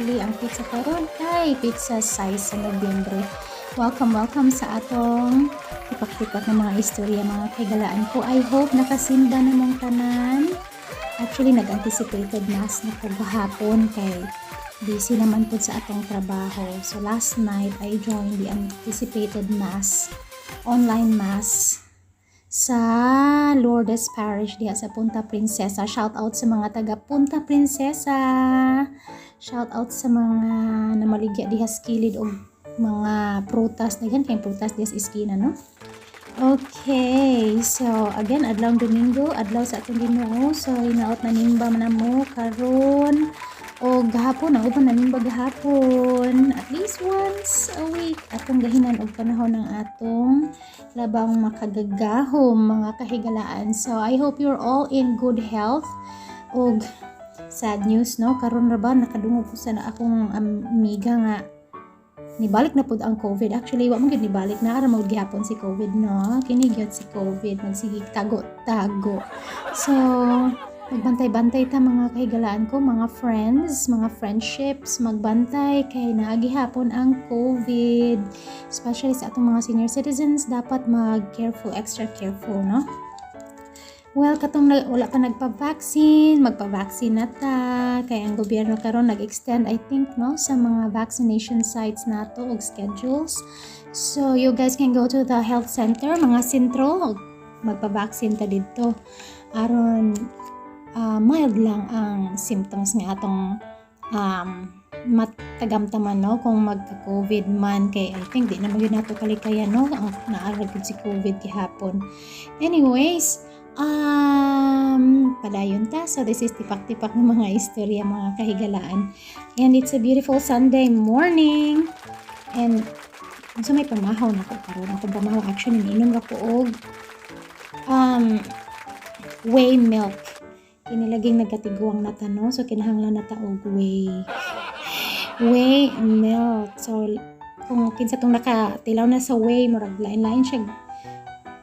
Actually, ang petsa karon kay petsa 6 sa Nobyembre. Welcome, welcome sa atong tipak-tipak ng mga istorya, mga kahigalaan ko. I hope nakasimba na mong tanan. Actually, nag-anticipated mass na ko gahapon kay busy naman po sa atong trabaho. So last night, I joined the anticipated mass, online mass sa Lourdes Parish diha sa Punta Princesa. Shout out sa mga taga Punta Princesa. Shout out sa mga namaligya diha sa kilid og mga prutas. Daghan kay prutas diha sa iskina, no? Okay, so again, adlaw Domingo, adlaw sa atong Ginoo. So hinaot na nimba man mo karon o gahapon ang uban nanimba gahapon, at least once a week atong gahinan og panahon ng atong labang makagagahom, mga kahigalaan. So I hope you're all in good health. Og sad news, no, karon ra ba nakadungog ko sa na akong amiga nga nibalik na pud ang COVID. Actually, wa man gyud nibalik na, ara mo gihapon si COVID, no. Kini gyud si COVID magsige tago-tago. So magbantay-bantay ta, mga kahigalaan ko, mga friends, mga friendships, magbantay kay naa gihapon ang COVID. Especially sa atong mga senior citizens, dapat mag-careful, extra careful, no? Well, katong wala pa nagpa-vaccine, magpa-vaccine na ta. Kay ang gobyerno karon nag-extend, I think, no, sa mga vaccination sites nato og schedules. So, you guys can go to the health center, mga sentro, og magpa-vaccine ta didto. Aron mild lang ang symptoms nga atong matagamtaman, no, kung magka-COVID man, kay I think di naman yun nato kalikayan, no, ang naa ra gyud si COVID gihapon. Anyways, padayon ta. So this is tipak-tipak ng mga istorya, mga kahigalaan. And it's a beautiful Sunday morning. And unsa may pamahaw nako karon? Ako pamahaw, actually niinom ra ko og whey milk. Kini laging nagkatiguang na ta, no? So kinahanglan na ta og whey. Whey milk. So kung kinsa tong nakatilaw na sa whey, murag lain-lain siya.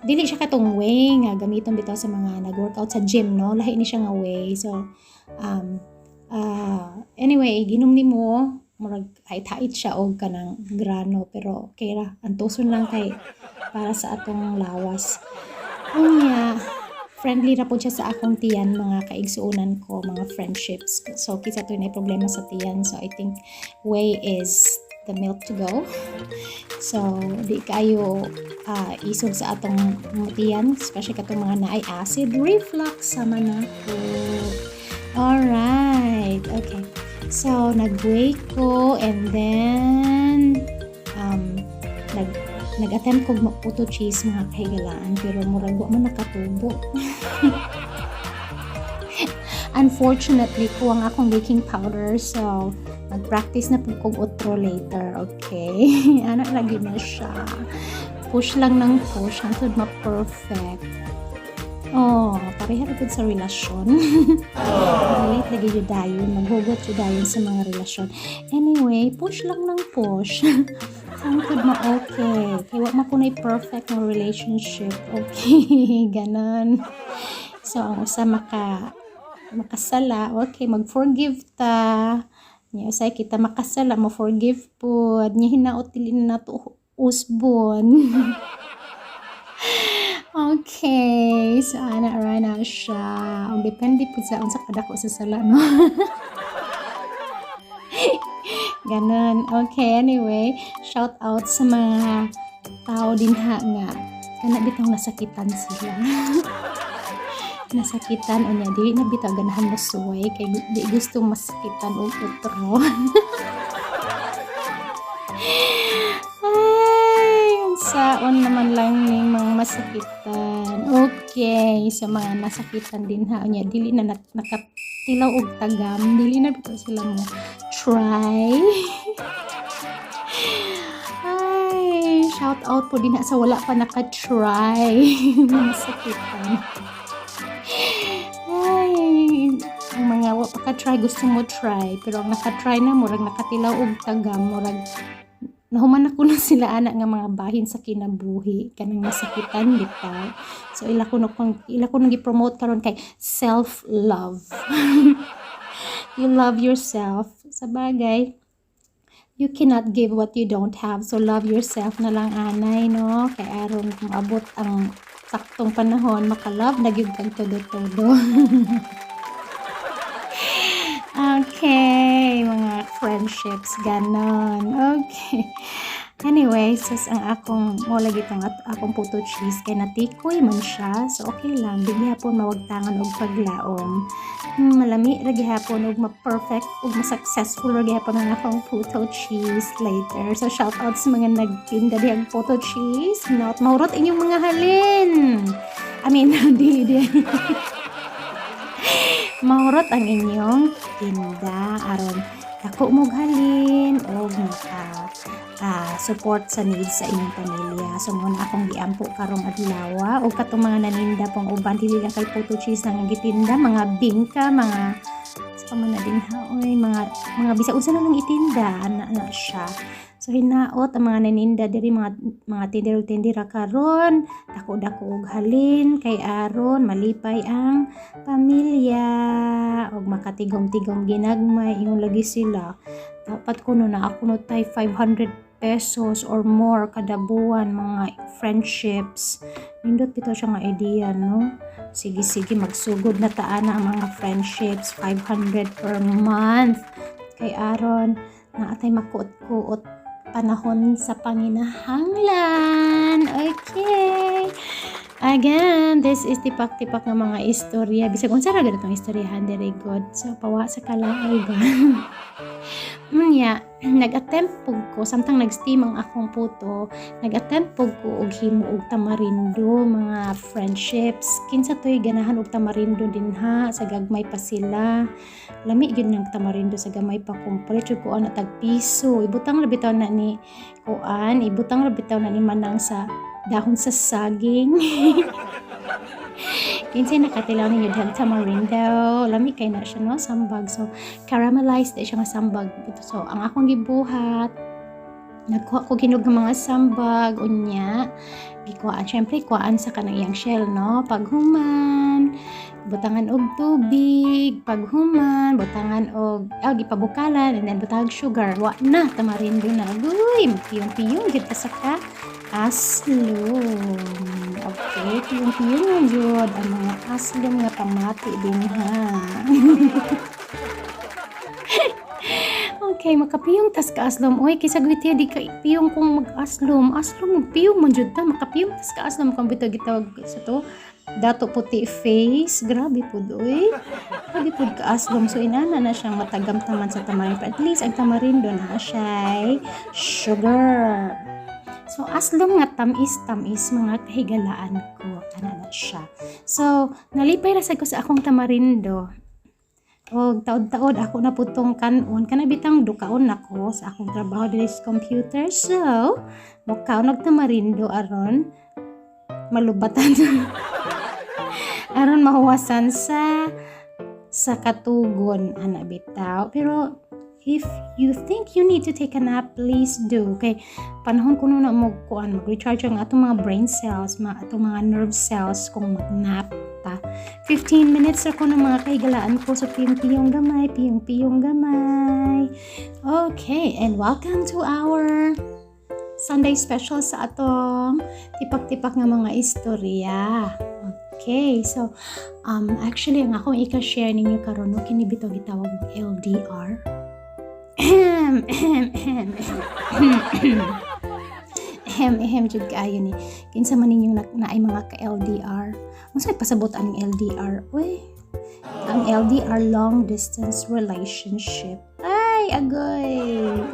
Dili siya katong whey nga gamiton bitaw sa mga nag-workout sa gym, no? Lahi ni siya nga whey. So anyway, ginom nimo, murag hait-hait siya og kanang grano, pero okay ra, antuson lang kay para sa atong lawas. Unya, friendly ra pod siya sa akong tiyan, mga kaigsuonan ko, mga friendships. So kinsa to na problema sa tiyan, so I think whey is the milk to go. So di kayo isog sa atong tiyan, especially katong mga naay acid reflux sama nako. Alright, okay. So nag-whey ko and then nag-attempt ko mag-puto cheese, mga kahigalaan, pero murag wa man nakatubo. Unfortunately, kuwang akong baking powder, so mag-practice na po kog otro later, okay? Ana lagi na siya. Push lang ng push hangtod ma-perfect. Oh, pareha ra pud sa relasyon. Relate lagi jud dayon, maghugot jud dayon sa mga relasyon. Anyway, push lang ng push hangtod ma-okay. Kay wa man kunay perfect nga relationship. Okay, ganon. So, ang usa makasala, okay, mag-forgive ta. Nya usay kita makasala, mo-forgive pud. Nya hinaot dili na nato usbon. Okay, so ana ra na siya. Ang depende pud sa unsa kadako sa sala, no? Ganon. Okay, anyway, shout out sa mga tao dinha nga kana bitong nasakitan sila. Nasakitan unya dili na bitaw ganahan mosuway kay di gusto masakitan og otro. Ay, unsaon naman lang ning mga masakitan. Okay, sa mga nasakitan dinha unya dili na nakatilaw og tagam, dili na bitaw sila mo try. Ay, shout out po dinha sa wala pa naka-try masakitan. Ay, ang mga wa pa ka-try gusto mo try, pero ang naka-try na murag nakatilaw og tagam, murag nahuman na kuno sila ana nga mga bahin sa kinabuhi, kanang masakitan bitaw. So ila ko nang gi-promote karon kay self-love. You love yourself. Sa bagay, you cannot give what you don't have. So love yourself na lang anay, no? Kay aron kung abot ang saktong panahon, makalove na gyud kang todo-todo. Okay, mga friendships, ganon. Okay. Anyway, sus, ang akong, mo lagi tong akong puto cheese kay natikoy man siya. So okay lang, di gihapon mawagtangan og paglaom. Malami ra gihapon og ma-perfect ug ma-successful ra gihapon ang akong puto cheese later. So shout out sa mga nagtinda dihang puto cheese. Not mahurot inyong mga halin. I mean, dili di. Mahurot ang inyong tinda aron dako mo halin og maka support sa needs sa inyong pamilya. So mo na akong giampo karong adlaw og katong mga naninda pong uban, dili lang kay puto cheese lang ang gitinda, mga bingka, mga sa pa man na din ha, oy, mga bisa unsa na lang itinda ana na siya. So hinaot ang mga naninda diri, mga tindero tindira karon, dako-dako og halin kay aron malipay ang pamilya og makatigom-tigom ginagmay. Ingon lagi sila, dapat kuno na ako no tay 500 pesos or more kada buwan, mga friendships. Nindot bitaw siya nga idea, no? Sige, sige, magsugod na taan na ang mga friendships, 500 per month kay aron na atay makuot-kuot panahon sa panginahanglan. Okay. Again, this is tipak-tipak nga mga istorya. Bisag unsa ra gud itong istoryahan diri good. So pawa sa kalaay ba. Unya, nag-attempt pug ko samtang nag-steam ang akong puto, nag-attempt pug ko og himo og tamarindo, mga friendships. Kinsa to'y ganahan og tamarindo dinha sa gagmay pa sila? Lami gyud ng tamarindo sa gamay pa kung palit jud ko ana tag piso. Ibutang ra bitaw na ni kuan, ibutang ra bitaw na ni Manang sa dahon sa saging. Kinsay nakatilaw ninyo dihang tamarindo? Lami kay na siya, no, sambag. So caramelized siya nga sambag. So ang akong gibuhat, nagkuha ko hinog ng mga sambag, unya gikuhaan, syempre kuhaan sa kanang iyang shell, no? Paghuman, butangan og tubig, paghuman butangan og gipabukalan and then butangan sugar. Wa na, tamarindo na. Agoy, piyong-piyong gyud ta sa ka aslom. Okay, piyong-piyong jud ang mga aslom nga pamati din ha. Okay, makapiyong tas kaaslom. Oy, kaysa gwitiya di ka piyong kung mag-aslom. Aslom, magpiyong man jud ta. Makapiyong tas kaaslom kung bitaw gitawag sa to. Dato puti face. Grabe pud oy. Grabe pud kaaslom. So inana na siyang matagam taman sa tamarind. But at least ang tamarindo na siya sugar. So aslom nga tamis-tamis, mga kahigalaan ko. Kana na siya. So nalipay ra sad ko sa akong tamarindo. Og taod-taod ako na putong kanon kana bitang dukaon nako sa akong trabaho diri sa computer. So, mukaon og tamarindo aron malubatan, aron mahuwasan sa katugon ana bitaw. Pero if you think you need to take a nap, please do. Kay panahon kuno na mo kuan, mag-recharge ang atong mga brain cells, mga atong mga nerve cells kung mag-nap ta. 15 minutes ako ng mga kahigalaan ko. So, piyong-piyong gamay, piyong-piyong gamay. Okay, and welcome to our Sunday special sa atong tipak-tipak nga mga istorya. Okay, so actually ang akong ika-share ninyo karon, no, kini bitaw gitawag og LDR. Ahem, ahem, ahem. Ahem, ahem jud kaayo ni. Kinsa man ninyong naay mga ka-LDR? Unsa may pasabot aning LDR? Uy, ang LDR, long distance relationship. Ay, agoy.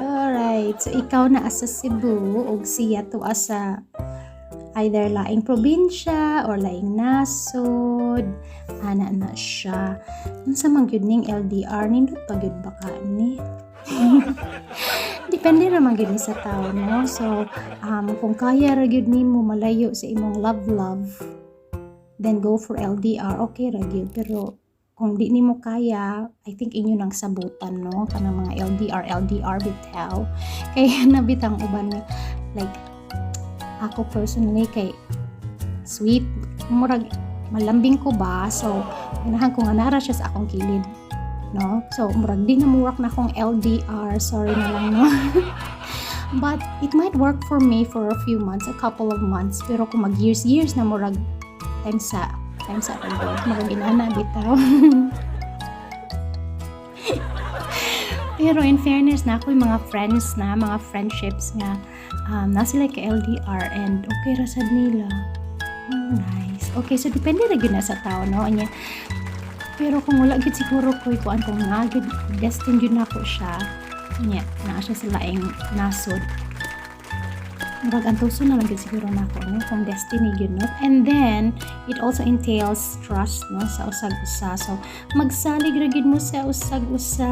Alright. So, ikaw naa sa Cebu ug siya tuwa sa either laing probinsya or laing nasod. Ana na siya. Unsa man gyud ning LDR? Nindot pa gyud ba ka ni? Depende ra man gyud ni sa tao, no? So, kung kaya ra gyud nimo malayo sa imong love love, then go for LDR. Okay ra gyud. Pero kung di nimo kaya, I think inyo nang sabutan, no? Kanang mga LDR, LDR bitaw. Kaya nabitang uban nga, like, ako personally kay sweet, murag malambing ko ba, so ganahan ko nga nara siya sa akong kilid. no? So murag di na mo work na akong LDR, sorry na lang, no? But it might work for me for a few months, a couple of months, pero kung mag years years na, murag time sa pagod, murag inana bitaw. Pero in fairness na ako mga friends na mga friendships nga na sila ka LDR and okay ra sad nila. Oh, nice. Okay, so depende ra gyud na sa tao, no? Anya, pero kung wala gyud siguro ko'y kuan, kung nga gyud destined gyud nako siya, nya naa siya sa laing nasod, murag antuson na lang gyud siguro nako, no, kung destiny gyud, no? And then it also entails trust, no, sa usag usa. So magsalig ra gyud mo sa usag usa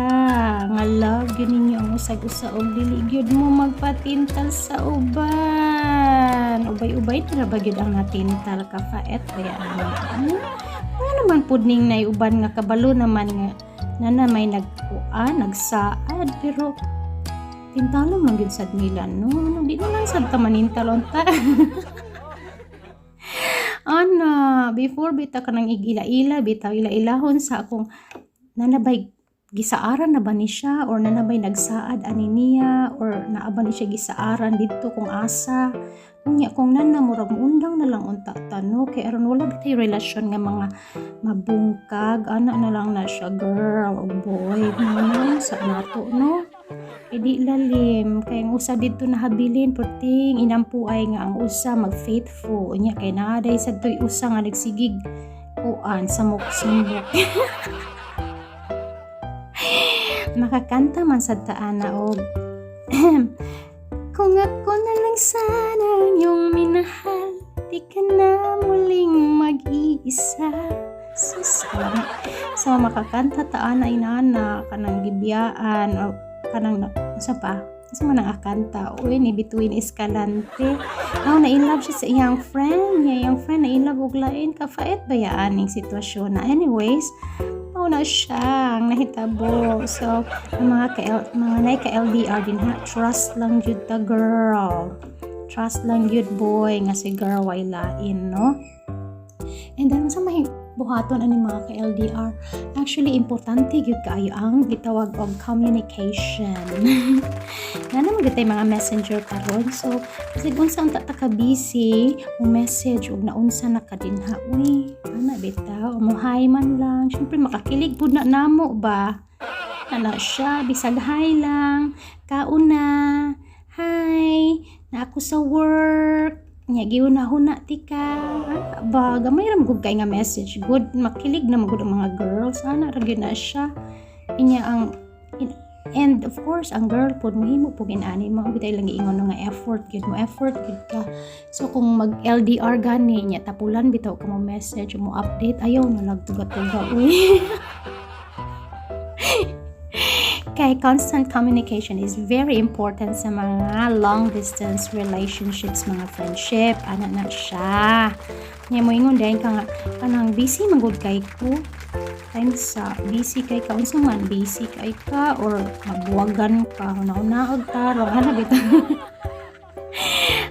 nga love gyud ninyo ang usag usa og dili gyud mo magpatintal sa uban. Ubay-ubay na ra ba gyud ang natintal? Kafaet ba ani? Ano naman pud ning nay uban nga kabalo naman nga na may nagkuan, nagsaad, pero tintalo man gyud sad nila, no? Ano, di na lang sad ta manintal unta. Ana, before bitaw kanang igila-ila bitaw, ila-ilahon sa akong nanabay gisaaran na ba ni siya or nanabay nagsaad ani niya or naa ba ni siya gisaaran didto kung asa. Unya kung nana, murag muundang na lang unta ta, no, kay aron wala bitay relasyon nga mga mabungkag. Ana na lang na siya, girl o boy, mga na sa nato, no? Kay di lalim kay ang usa didto nahabilin, perting inampuay nga ang usa mag faithful. Unya kay naa day sad toy usa nga nagsigig kuan sa simbok. Makakanta man sad ta ana og "Kung ako na lang sana ang iyong minahal, di ka na muling mag-iisa." Sus, kalami. So makakanta ta ana inana kanang gibiyaan o kanang unsa pa? Unsa man ang akanta? Uy, ni Bituin Escalante. Aw, na in love siya sa iyang friend. Niya iyang friend na in love og lain. Kafaet ba yaan ning sitwasyon na? Anyways, mao na siya ang nahitabo. So, ang mga ka mga nay ka LDR din ha, trust lang jud ta, girl. Trust lang jud, boy, nga si girl way lain, no? And then unsa may buhaton ani mga ka-LDR? Actually, importante gyud kaayo ang gitawag og communication. Na naman gyud tay mga messenger karon. So, kasi unsa unta ta ka busy, mo message og naunsa na ka dinha. Uy, ana bitaw, mo hi man lang. Syempre makakilig pud na namo ba? Ana siya, bisag hi lang. Kaon na. Hi, na ako sa work. Nya giuna-huna tika. Ana ba, gamay ra man gud kay nga message. Good, makilig na man gud ang mga girls. Ana ra gyud na siya. Inya ang and of course ang girl pod mohimo pud inani. Mao bitay lang giingon nga effort gyud mo, effort gyud ka. So kung mag LDR gani nya tapulan bitaw ka mo message, mo update, ayaw na lang tuga-tuga, uy. Kay constant communication is very important sa mga long distance relationships, mga friendship, ana na siya. Nya mo ingon dayon ka nga kanang busy man gud kay ko. Times sa busy kay ka, unsa man, busy kay ka or mabuwagan ka, huna-hunaog tarong, ana bitaw.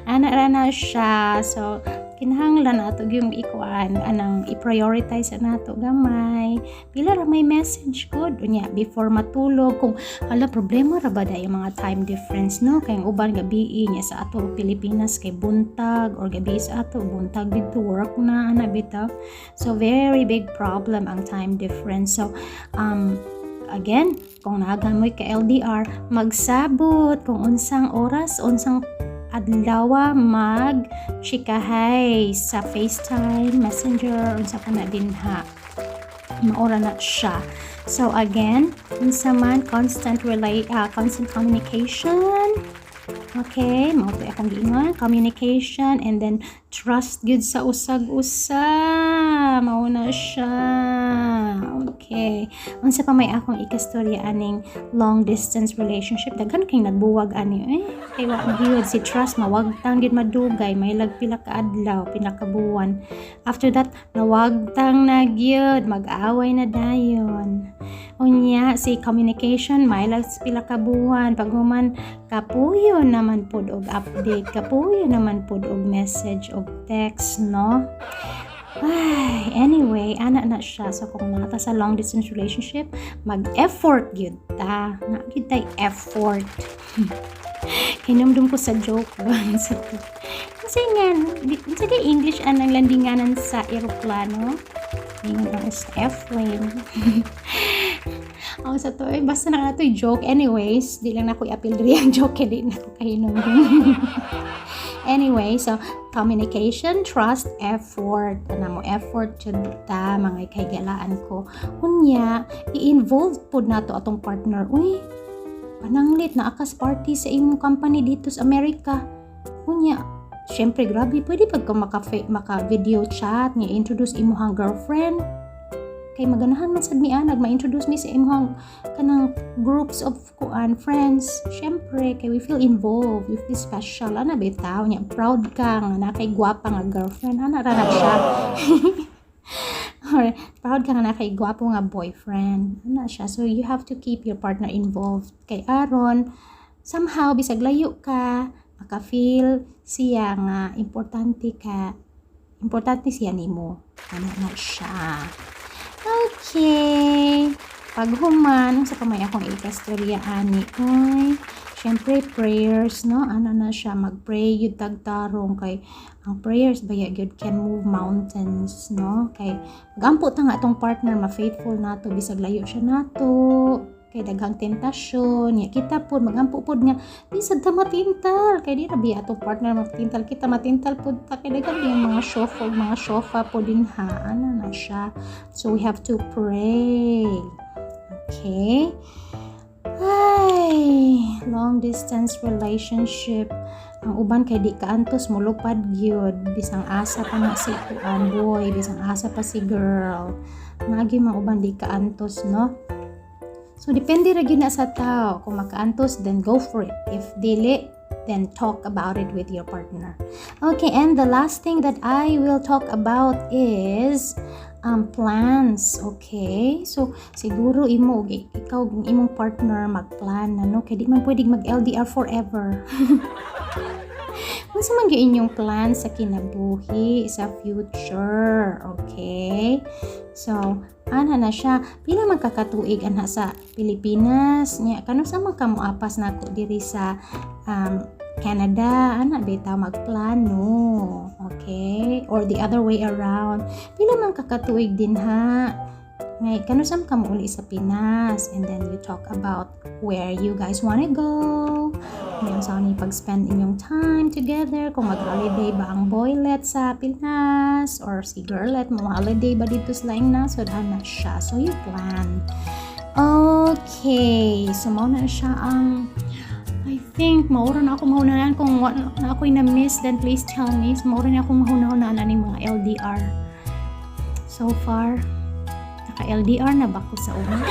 Ana ra na siya. So kinahanglan ato yung ikuan anang i-prioritize nato gamay. Pila ra may message gud unya before matulog kung hala problema ra ba day ang mga time difference, no? Kay ang uban gabi niya sa ato Pilipinas kay buntag or gabi sa ato buntag didto, work na, ana bitaw. So very big problem ang time difference. So again, kung naa mo'y ka LDR, magsabot kung unsang oras, unsang adlaw mag chikahay sa FaceTime, Messenger, unsa pa na dinha. Maura na siya. So again, unsa man, constant relay constant communication. Okay, mao to akong giingon, communication and then trust gyud sa usag-usa. Mao na siya. Okay. Unsa pa may akong ikastorya aning long distance relationship? Daghan kay nagbuwag ani eh. Kay wa gyud si trust, mawagtang gyud madugay, may lag pila ka adlaw, pila ka buwan. After that, nawagtang na gyud, mag-away na dayon. Unya si communication may lag pila ka buwan, pag human kapuyo naman pud og update, kapuyo naman pud og message og text, no? Ay, anyway, ana na siya. So, kung naa ta sa long distance relationship, mag-effort gyud ta. Na gyud tay effort. Hinumdum ko sa joke ba? Sa kasi nga, sa di English anang landinganan sa eroplano? Ingon ang sa F-plane. Oh, sa to, eh, basta na nga joke. Anyways, di lang nako i-appeal diri ang joke kay di na ko kahinumdum. Anyway, so communication, trust, effort. Ana mo effort jud ta, mga kahigalaan ko. Unya, i-involve pod nato atong partner. Uy, pananglit naa kas party sa imong company dito sa Amerika. Unya, syempre grabe, pwede pag ka maka video chat nga introduce imong girlfriend kay maganahan man sad mi anag ma-introduce mi sa imong kanang groups of kuan friends. Syempre kay we feel involved, we feel special ana bitaw. Nya proud ka nga naa kay gwapa nga girlfriend, ana ra na siya, or proud ka nga naa kay gwapo nga boyfriend, ana siya. So you have to keep your partner involved kay aron somehow bisag layo ka, maka-feel siya nga importante ka, importante siya nimo, ana na siya. Okay. Paghuman, sa pa may akong ikastorya ani, oy, syempre prayers, no? Ano na siya, mag-pray gyud tagtarong kay ang prayers baya gyud can move mountains, no? Kay magampo ta nga atong partner ma-faithful nato bisag layo siya nato kay daghang tentasyon. Ya kita pod magampo pod nga di sad ta matintal kay di ra biya atong partner matintal, kita matintal pod ta kay daghan yung mga sofa pod din ha, ana na siya. So we have to pray, okay? Ay, long distance relationship, ang uban kay di kaantos, mulupad gyud bisang asa pa na si kuan boy, bisang asa pa si girl. Naagi mga uban di kaantos, no? So depende ra gyud na sa tao. Kung makaantos, then go for it. If dili, then talk about it with your partner. Okay, and the last thing that I will talk about is plans. Okay? So, siguro imo, ikaw, imong partner, magplan na, no? Kaya di man pwedeng mag-LDR forever. Unsa man gyud inyong plan sa kinabuhi, sa future, okay? So, ana na siya. Pila man kakatuig anha sa Pilipinas? Nya kanus-a man ka moapas nako diri sa Canada, ana bitaw, magplano. Okay? Or the other way around. Pila man kakatuig din ha? Ngay kanus-a ka mouli sa Pinas, and then you talk about where you guys wanna go. Ngayon sa ni pag-spend inyong time together, kung mag-holiday ba ang boylet sa Pinas or si girlet mo holiday ba dito sa laing nasod, ana siya. So you plan. Okay, so mao na siya ang I think maura na ako mahunahunaan. Kung na ako'y na-miss, then please tell me. So, maura na akong mahunahunaan aning mga LDR. So far, naka-LDR na ba ko sa una?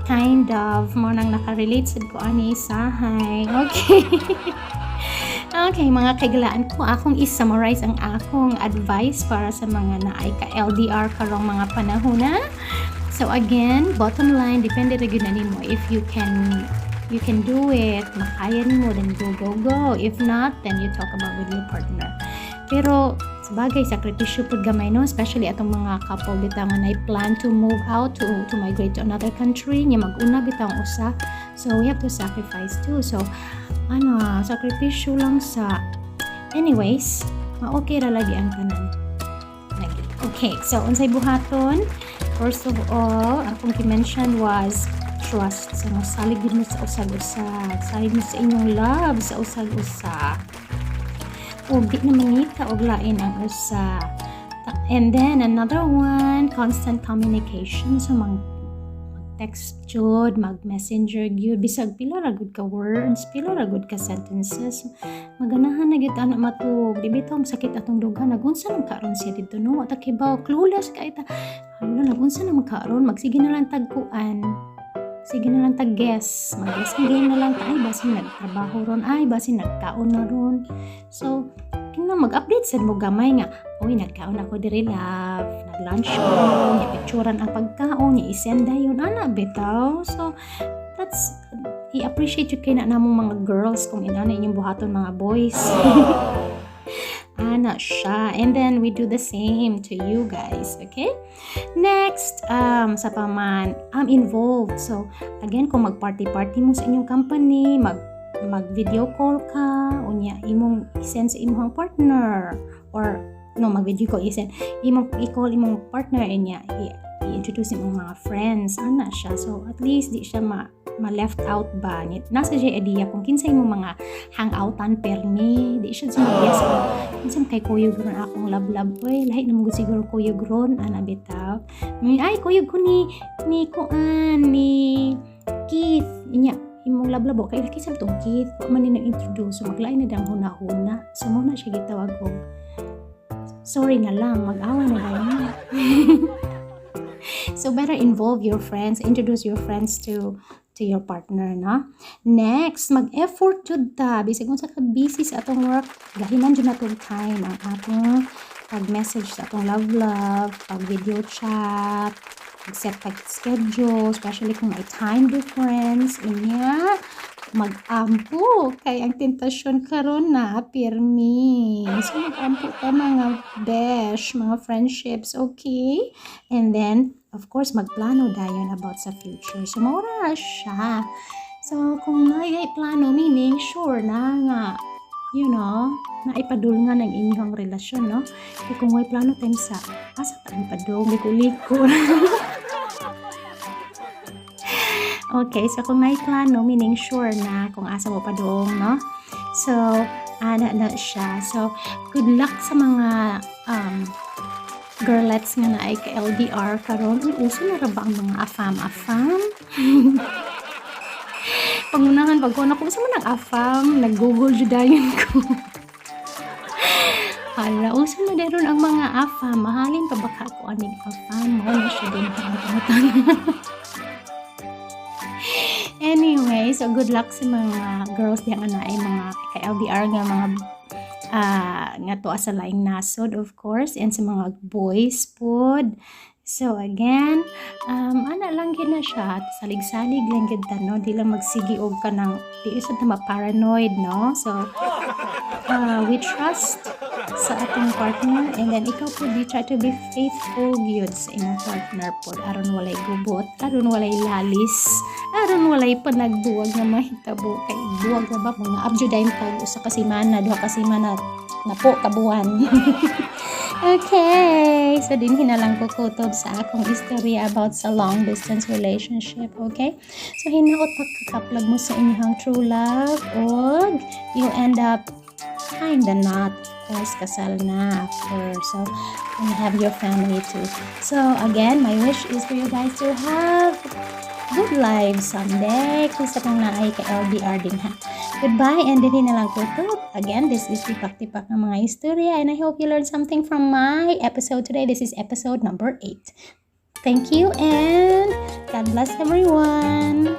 Kind of. Mao nang nakarelate sad ko ani sahay. Okay. Okay, mga kahigalaan ko, akong i-summarize ang akong advice para sa mga naay ka-LDR karong mga panahon na. So again, bottom line, depende ra gyud na nimo. If you can do it, makaya nimo, then go, go, go. If not, then you talk about with your partner. Pero sa bagay, sakripisyo pud gamay, no? Especially atong mga couple bitaw nga nay plan to move out, to migrate to another country, nya mag-una bitaw ang usa. So we have to sacrifice too. So ano, sakripisyo lang sa. Anyways, ma-okay ra lagi ang tanan. Lagi. Okay, so unsay buhaton? First of all, akong gi-mention was trust. So, mosalig gyud mo sa usag-usa. Salig mo sa inyong love sa usag-usa. Ug di na mangita og lain ang usa. And then another one, constant communication. So mag text jud, mag-messenger gyud, bisag pila ra gud ka words, pila ra gud ka sentences. Maganahan na gyud ana matuog. Di bitaw sakit atong dughan, nagunsa man karon siya didto, no? Wa ta kibaw, clueless kay ta. Hala, nagunsa naman karon, magsige na lang tagkuan. Sige na lang tag guess. Mag-guess game na lang ta. Ay, basin nagtrabaho ron. Ay, basin nagkaon na ron. So, tingnan, mag-update sad mo gamay nga, "Uy, nagkaon ako diri, love. Nag-lunch ko." Nya picturean ang pagkaon, nya i-send dayon ana bitaw. So, that's i-appreciate jud kay na namong mga girls kung inana inyong buhaton, mga boys. Ana siya. And then we do the same to you guys, okay? Next, sa paman, I'm involved. So, again, kung mag-party-party mo sa inyong company, mag-video call ka, unya, imong i-send sa imong partner, or no, mag-video call, i-send, imong i-call imong partner, inya, i-introduce imong mga friends, ana siya. So, at least, di siya ma left out ba? Naa sa siya idea kung kinsa imong mga hangoutan permi. Di siya mag-guess ko kinsa man kay kuyog ron akong love-love. Oy, lahi na mo gud siguro kuyog ron, ana bitaw. Ay, kuyog ko ni kuan, ni Keith. Inya imong love-love kay kinsa tong Keith, wa man ni introduce. So maglain na dang huna-huna. So mao na siya gitawag og sorry na lang, mag-away na dayon. So better involve your friends, introduce your friends to your partner, no? Next, mag-effort jud ta. Bisag unsa ka busy sa atong work, gahinan jud natong time ang atong pag-message sa atong love love, pag-video chat, mag-set pag schedule, especially kung may time difference, inya, mag-ampo kay ang tentasyon karon na pirmi. So mag-ampo ta, mga besh, mga friendships, okay? And then, of course, magplano dayon about sa future. So mao ra siya. So kung naay plano, meaning sure na nga na ipadulngan ang inyong relasyon, no? Kay kung may plano time sa asa taan padung, liko-liko. Okay, so kung may plano, meaning sure na kung asa mo padung, no? So, ana na siya. So, good luck sa mga girlets nga naay ka LDR karon. Uy, uso na ra ba ang mga afam-afam? Pangunahan pag ko na kung unsa man ang afam, nag-Google jud dayon ko. Hala, uso na dayon ang mga afam. Mahalin pa ba ka ako aning afam? Mao na siya din ang pangutana. Anyway, so good luck sa mga girls diha nga naay mga ka-LDR nga mga nga tuwa sa laing nasod, of course, and sa mga boys pod. So again, ana lang gyud na siya, salig-salig lang gyud ta, no? Di lang magsigi og kanang di usad na ma-paranoid, no? So we trust sa atong partner, and then ikaw po, you try to be faithful gyud sa imong partner pod aron walay gubot, aron walay lalis, aron walay panagbuwag nga mahitabo, kay buwag na ba mga abjo dayon tag usa ka semana, duha ka semana na po kabuwan. Okay, so dinhi na lang ko kutob sa akong istorya about sa long distance relationship, okay? So hinaot magkakaplag mo sa inyong true love og you end up tying the knot, of course, kasal na after. So, and have your family too. So again, my wish is for you guys to have good lives someday kung sa kung naay ka LDR din ha. Goodbye and dinhi na lang kutob. Again, this is Tipak Tipak ng mga istorya and I hope you learned something from my episode today. This is episode number 8. Thank you and God bless everyone.